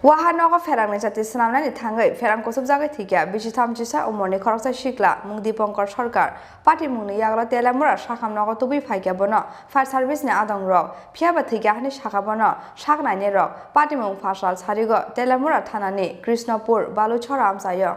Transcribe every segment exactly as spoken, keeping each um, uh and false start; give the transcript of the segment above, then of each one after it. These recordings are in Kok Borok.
Waha nogo pherangni jati swnamnani thangwi pherang kuchukjagwi thwikya bisi thamchisa umorni khoroksa sikla mung Dipankar Sarkar. Patimungni yagulo Telemura sakham nogo tubui phaikya bono fire service ni adongrok. Phiyaba thwikya hwnwi sakha bono sak nainai rok. Patimung phasal sarigo Telemura thanani Krishnapur Baluchhora amchaio.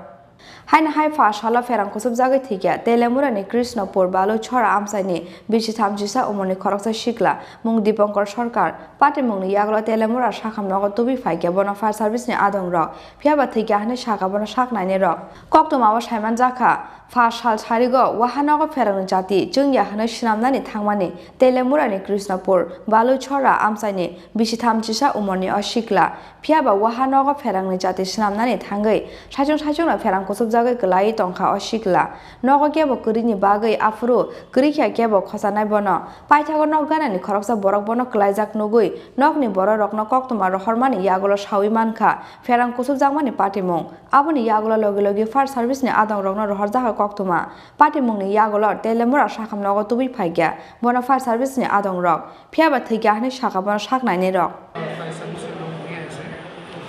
Haino hai pha salo pherang kuchukjagwi thwikya Telemurani Krishnapur Baluchhora amchaini bisi thamchisa umorni khoroksa sikla mung Dipankar Sarkar. Patimungni yagulo Telemura sakham nogo tubui phaikya bono fire service ni adongrok. Phiyaba thwikya hwnwi sakha bono sak nainai rok. Koktwmao saimanjakha, pha sal sarigo waha nogo pherangni jati chwngya hwnwi swnamnani thangmani Telemurani Krishnapur Baluchhora amchaini bisi thamchisa umorni o sikla. Phiyaba waha nogo pherangni jati swnamnani thangwi saichung saichungno pherang kuchukjagwi kwlaiwi tongkha o sikla. Nogo kebo kwrwini bagwi aphuru kwrwikha kebo khochanai bono. Paithago nok ganani khoroksa borok bono kwlaijak nugwi nokni bororokno koktwma rohormani yagulo sawi mankha pherang kuchukjakmani patimung. Aboni yagulo logi logi fire service ni adongrokno rohorjakha koktwma. Patimungni yagulo Telemura sakham nogo tubui phaikya bono fire service ni adongrok. Phiyaba thwikya hwnwi sakha bono sak nainai rok. Fire service-এর লোক নিয়ে এসে।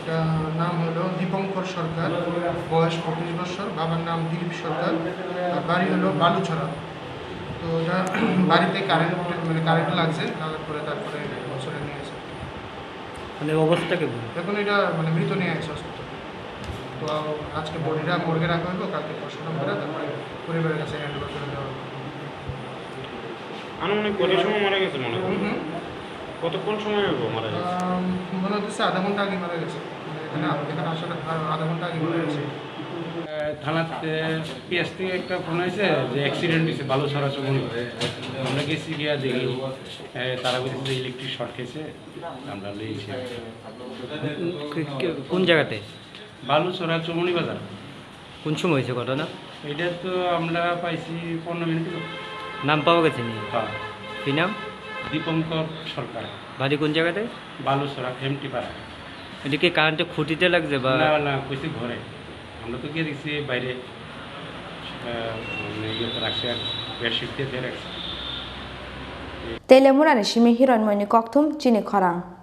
তার নাম হলো দীপঙ্কর সরকার, বয়স পঁচিশ বছর, বাবার নাম দিলীপ সরকার, আর বাড়ি হলো বালুছড়া। তো ওটা বাড়িতে কারেন্ট, মানে কারেন্ট লাগছে, লাগার পরে তারপরে হসপিটালে নিয়ে এসে। মানে অবস্থা কেমন? এখন এটা মানে মৃত নিয়ে আসে হসপিটালে। তো আজকে বডিটা মর্গে রাখা হইব, কালকে পোস্টমর্টম করে তারপরে পরিবারের কাছে হ্যান্ড ওভার করে দেওয়া হবে। আনুমানিক কত সময় মারা গেছে মনে হয়? হুম, হুম। কতক্ষণ সময় হইব মারা গেছে? আম, মনে হচ্ছে আধা ঘন্টা আগে মারা গেছে। মানে এখানে, এখানে আসার আ-, আধা ঘন্টা আগে মারা গেছে। আহ, থানাতে পিএস থেকে একটা ফোন হয়েছে যে অ্যাক্সিডেন্ট হয়েছে বালুছড়া চৌমুহনী। আমরা গেছি গিয়া দেখি, আহ, তারা বলছে যে ইলেকট্রিক শর্ট খেয়েছে, আমরা নিয়ে এসে। কি-, কি-, কোন জায়গাতে? বালুছড়া চৌমুহনী বাজার। কোন সময় হয়েছে ঘটনা? এটা তো আমরা পাইছি পনেরো মিনিট হলো। নাম পাওয়া গেছে নি? হ্যাঁ। কি নাম? দীপঙ্কর সরকার। বাড়ি কোন জায়গাতে? বালুছড়া, এমটি পাড়া। এটা কি কারেন্টে খুঁটিতে লাগছে বা? না, না, কইছি ঘরে। আমরা তো গিয়ে দেখছি বাইরে, আহ, মানে ইয়েতে রাখছে, আর বেডশিট দিয়ে দিয়ে রাখছে। Telemurani simi hiroinmoini kokthum chini khorang.